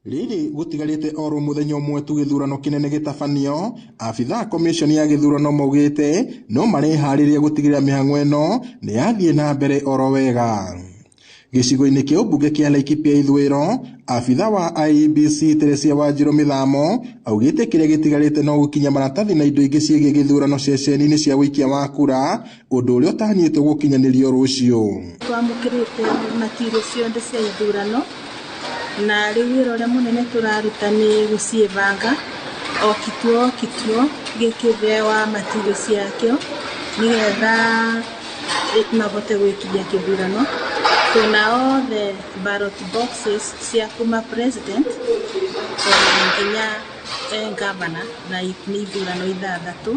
Rĩrĩ gũtigarĩte oro mũthenya ũmwe tu gĩthurano kĩnene gĩtabanio, abithaa commission ya gĩthurano maugĩte no mareharĩria gũtigĩrĩra mĩhang'o ĩno nĩ yathiĩ na mbere oro wega. Gĩcigo-inĩ kĩa ũmbunge kĩa Laikipia ithũĩro, abithaa wa IEBC Teresia Wanjiru Mĩthamo augĩte kĩrĩa gĩtigarĩte no gũkinya maratathi na indo ingĩ ciĩgiĩ gĩthurano ceceni-inĩ cia ũikia wa kura, ũndũ ũrĩa ũtanyĩtwo gũkinyanĩrio rũciũ. Twamũkĩrĩte material ciothe cia ithurano na rĩu wĩra ũrĩa mũnene tũraruta nĩ gũciĩbanga o kituo o kituo gĩkĩhewa material ciakĩo nĩgetha mahote gwĩkinyia kĩthurano. Twĩna othe ballot boxes cia kuma president nginya governor na nĩ ithurano ithathatũ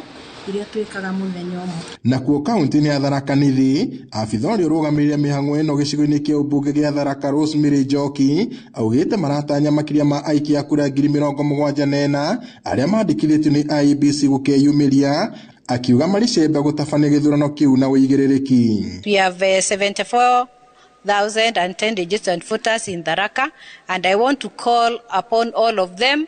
iria twĩkaga mũthenya ũmwe. Nakuo kaunti-inĩ ya Tharaka Nithi, abitha ũrĩa ũrũgamĩrĩire mĩhang'o ĩno gĩcigo-inĩ kĩa ũmbunge gĩa Tharaka Rosemary Njoki augĩte maratanya makĩria ma aikia a kura 74,000 arĩa mandĩkithĩtio nĩ IEBC gũkeyumĩria, akiuga marĩ cembe gũtabania gĩthurano kĩu na ũigĩrĩrĩki. We have 74,010 registered voters in Tharaka, and I want to call upon all of them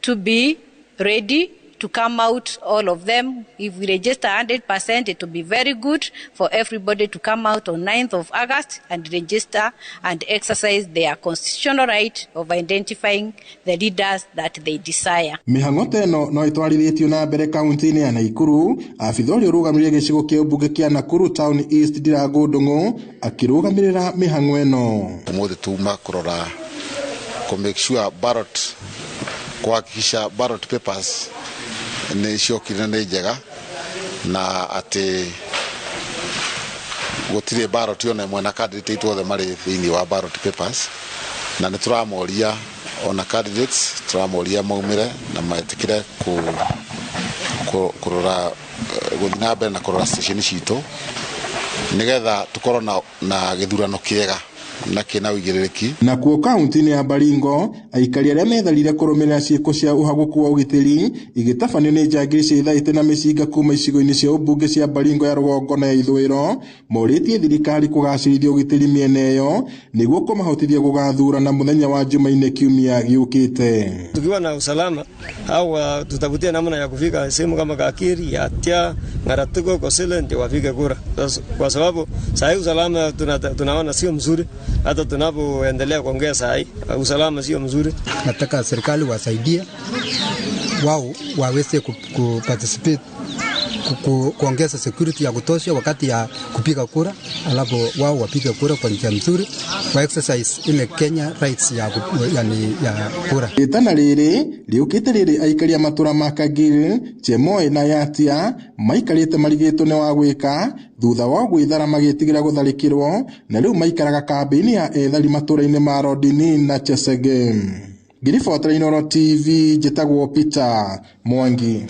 to be ready to come out, all of them. If we register 100%, it will be very good for everybody to come out on 9th of August and register and exercise their constitutional right of identifying the leaders that they desire. Mĩhang'o ta ĩno no ĩtwarithĩtio na mbere kaunti-inĩ ya Nakuru. Abitha ũrĩa ũrũgamĩrĩire gĩcigo kĩa ũmbunge kĩa Nakuru Town East Ndirangu Ndung'u akĩrũgamĩrĩra mĩhang'o ĩno. Ũmũthĩ tuma kũrora kũ make sure ballot, kuhakikisha ballot papers nĩ ciokire na nĩ njega na atĩ gũtirĩ ballot ona ĩmwe na candidate aitũ othe marĩ thĩinĩ wa ballot papers, na nĩ tũramoria ona candidates tũramoria maumĩre na metĩkĩre kũrora gũthiĩ na mbere na kũrora station citũ nĩgetha tũkorwo na gĩthurano kĩega na kĩna ũigĩrĩrĩki. Nakuo kaunti-inĩ ya Baringo, aikari arĩa metharire kũrũmĩrĩra ciĩko cia ũhagũku wa ũgitĩri igĩtabanio nĩ njangiri cia ithaitĩ na mĩcinga kuma icigo-inĩ cia ũmbunge cia Baringo ya rũgongo na ya ithũĩro, morĩtie thirikari kũgacĩrithia ũgitĩri mĩena ĩyo nĩguo kũmahotithia gũgathurana mũthenya wa Jumaine kiumia gĩũkĩte. Tukiwa na usalama au tutavutia namna ya kufika sehemu kama Kakiri, Atia, Ngaratuko, Kosile ndio wapige kura, kwa sababu saa hii usalama tunaona sio mzuri. Hata tunapoendelea kuongea saa hii usalama sio mzuri. Nataka serikali wasaidie wao waweze ku participate kuongeza security ya kutosha wakati ya kupiga kura, alafu wao wapige kura kwa njia nzuri, wa exercise ile Kenya rights ya, yani ya kura. Itana rĩrĩ rĩũkĩte rĩrĩ aikari a matũra ma Kagil, Chemoi na Yatia maikarĩte marigĩtwo nĩ wa gwĩka thutha wa gwĩthara magĩtigĩra gũtharĩkĩrwo, na rĩu maikaraga kambĩ-inĩ ya ethari matũra-inĩ ma Rodini na Chesege. Ngiribotera Inooro TV, njĩtagwo Peter Mwangi.